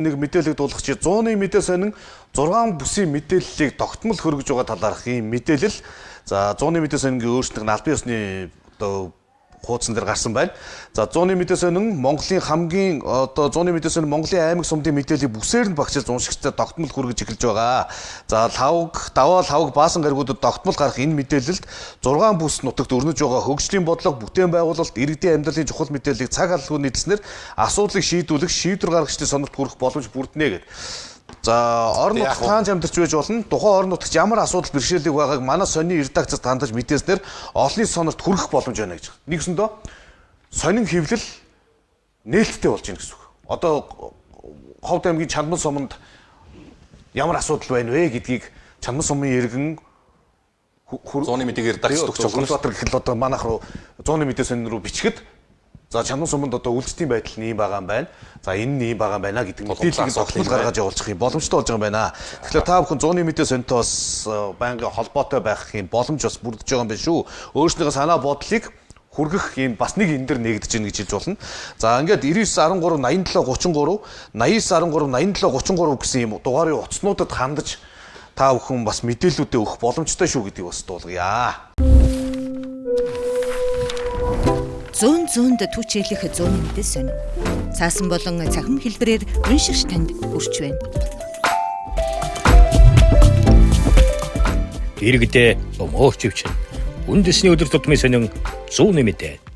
Нэг мэдээлэл дуулгах чи 100-ны мэдээ сонин 6 бүсийн мэдээллийг тогтмол хөргөж байгаа талаарх ийм мэдээлэл. За 100-ны мэдээ сонингийн өөрсдийнх нь албан ёсны одоо хуудсан дээр гарсан байна. За 100-ны мэдээ сонин Монголын хамгийн одоо 100-ны мэдээ сонин Монголын аймаг сумдын мэдээллийг бүсээр нь багшилж уншигчдад тогтмол хүргэж эхэлж байгаа. За лавг, даваа лавг баасан гаригуудад тогтмол гарах энэ мэдээлэлд 6 бүс нутагт өрнөж байгаа хөгжлийн бодлого, бүтээн байгуулалт, иргэдийн амьдралын чухал мэдээллийг цаг алгүй нийтлснээр асуудлыг шийдвүлэх, шийдвэр гаргагчдын сонорт хүрэх боломж бүрднэ гэд. За орон нутагт хаанч амьдарч байж болно. Тухайн орон нутагт ямар асуудал бэрхшээлэг байгааг манай сонины редакцид хандаж мэдээснээр олонний сонорт хүрэх боломж байна гэж. Нэгсэндөө сонин хэвлэл нээлттэй болж байна гэсэн үг. Одоо Ховд аймгийн Чанман суманд ямар асуудал байна вэ гэдгийг Чанман сумын иргэн 100-ны мэдээг редакцид өгч болно. Баатар гэхэл одоо манайх руу 100-ны мэдээ сонин руу бичихэд за Чанман суманд одоо үйлчлэлийн байдал нь ийм байгаа юм байна. За энэ нь ийм байгаа юм байна гэдэг мэдээллийг тогтмол гаргаж явуулчих юм боломжтой болж байгаа юм байна. Тэгэхээр та бүхэн 100-ны мэдээ сонинтой бас байнгын холбоотой байх юм боломж бас бүрдэж байгаа юм байна шүү. Өөрснийхөө санаа бодлыг хүргэх юм бас нэг энэ дэр нэгдэж гин гэж хэлж болно. За ингээд 99 13 87 33 89 13 87 33 гэсэн юм дугаарын утаснуудад хандаж та бүхэн бас мэдээллүүдээ өгөх боломжтой шүү гэдгийг бас дуулгая. Зүүн зүүнд түчээлэх зүүн мэдээ сонь. Цаасан болон цахим хэлбэрээр уншигч танд хүрч байна. Иргэдээ өмөөрч өвчин. Үндэсний өдөр тутмын сонин зүүн мэдээ.